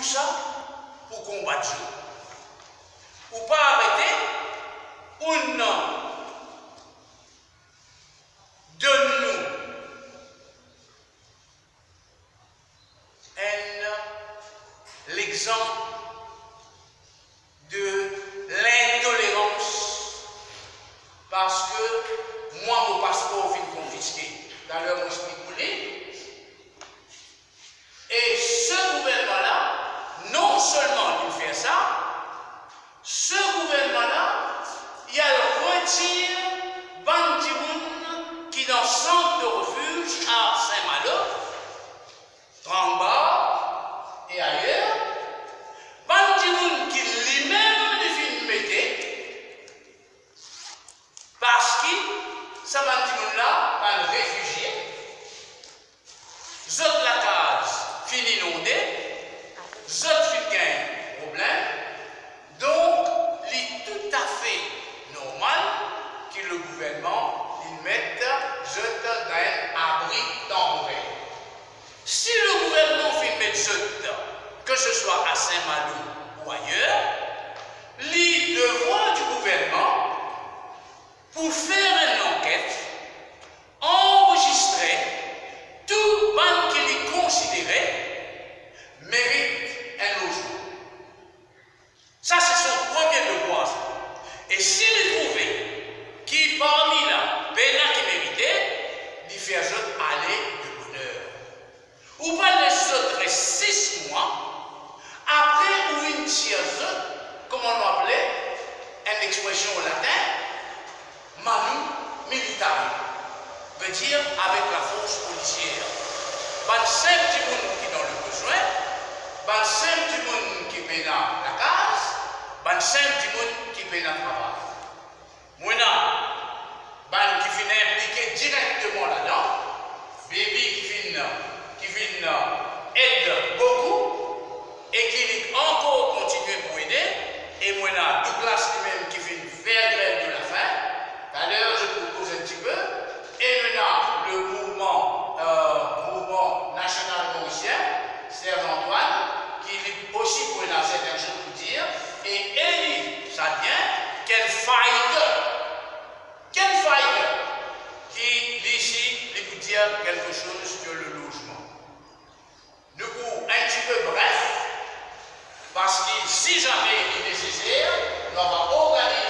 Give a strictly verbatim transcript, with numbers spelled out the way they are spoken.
sa pou konbat zot. Ou pa arete, ou non. Donn nou enn lexanp de lintolerans, parski mwa, mo paspor finn konfiske. Taler mo explik ou li. E se gouvernman la, non selman li fer sa, se gouvernman la, li al retir bann dimoun ki dan sant de refiz a Saint-Malo, Tranquebar e ayer, bann dimoun ki limem li finn mete, parski sa bann dimoun la bann refizie, zot lakaz finn inonde, zot finn gagn problem, donk li toutafe normal ki le gouvernman li met zot dan enn abri tanporer. Si le gouvernman finn met zot, ke se swa a Saint-Malo ou ayer, li devwar di gouvernman pou fer enn lanket, anrezistre tou bann ki li konsidere merit enn lozman. Sa se son premie devwar sa. E si li trouve ki parmi la pena ki merite, li fer zot ale de boner. Ou pa les zot res sis mwa, apre ou vinn tir zot, kouma nou apele, enn expresion latin, manu militari, vedir avek lafors polisier. Bann sinp dimoun ki dan lebezwin, bann sinp dimoun ki pena lakaz, bann sinp dimoun ki pena travay. Mo ena bann ki finn inplike direkteman ladan, Bibi ki finn, ki finn ed boukou e ki li ankor kontigne pou ede, e mo ena Douglas limem ki finn fer grev de lafin. Taler zot pou koz enn tipe. E nou ena le mouvman, euh, Mouvman Nasional Morisien, Serge Antoine, ki li osi pou ena serten soz pou dir, e Eli Sadien, ki enn fighter, ki enn fighter, ki li isi, li pou dir kelke soz sur le lozman. Nou pou enn tipe bref, parski si zame li neseser, nou ava organiz